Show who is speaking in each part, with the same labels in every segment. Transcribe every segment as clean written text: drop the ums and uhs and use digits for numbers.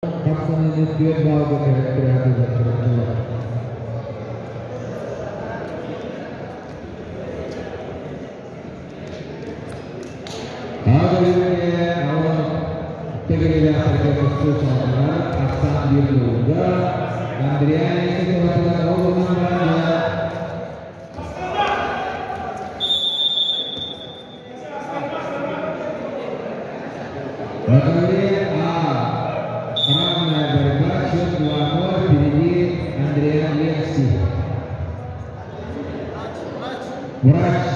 Speaker 1: Тахсаныыны түөрт баалга көһөттөрө сылдьар Во главе А. Равная борьба, счет 2-0, впереди Андриан Ленский. Врач.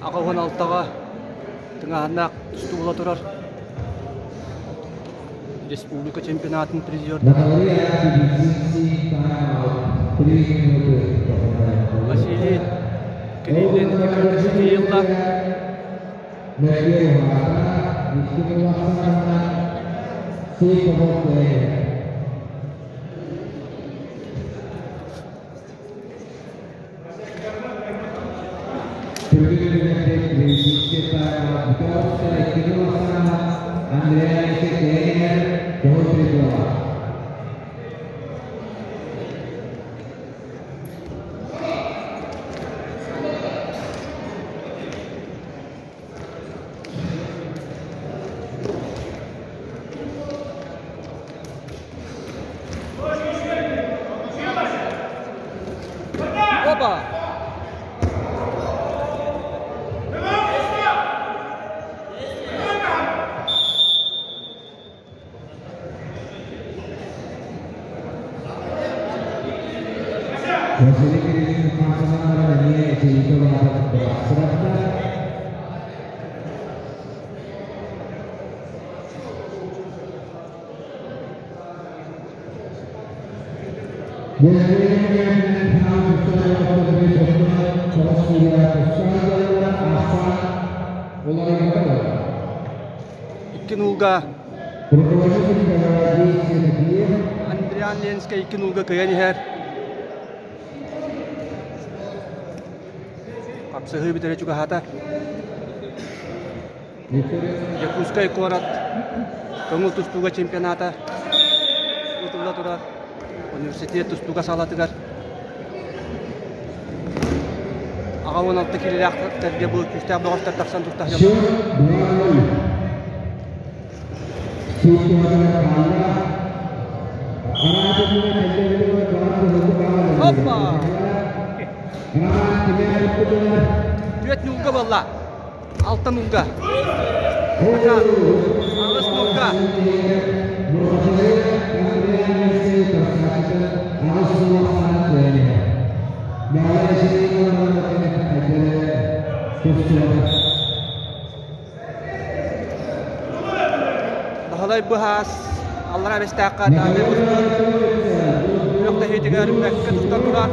Speaker 2: 86-ҕа тыҥааһыннаах тустуула турар республика чемпионатын призердара Василий Кириллин икки Опа!
Speaker 1: Василий Кириллин хамсанан эмиэ эчэйиитэ улаатан
Speaker 2: Икки нуулга Андриан Ленскэй икки нуулга кыайан иһэр. Хапсыһыы бүтэрэ чугаһаата. Дьокуускай куорат көҥүл тустууга чемпионата ыытылла турар университет тустууга саалатыгар 86 киилэлээхтэргэ бу күүстээх бөҕөстөр тахсан тустаһыаллар. Опа! Түөрт ньуулга буолла. Алта нуга. Аҕыс нуга. Баһылай быһаас аллараа Бэстээххэ даҕаны устун күрэхтэһиитигэр бэккэ тустан турар.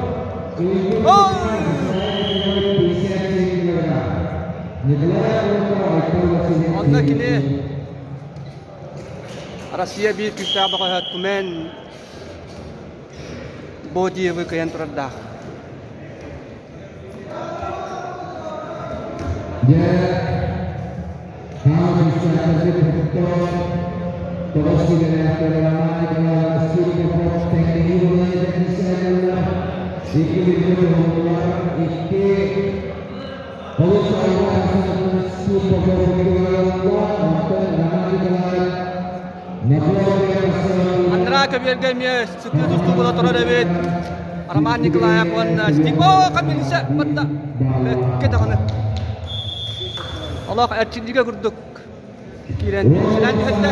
Speaker 2: Онно кини Россия биир күүстээх бөҕөһө Тумен Бодиевы кыайан турардаах. Андраа көбүөргэ эмиэ сытыы тустуу буола турар эбит. Роман Николаев уонна Стив Оо, Камилиса батта бэккэ даҕаны. Олох эрчиллиигэ курдук киирэн силээн түһэттэ.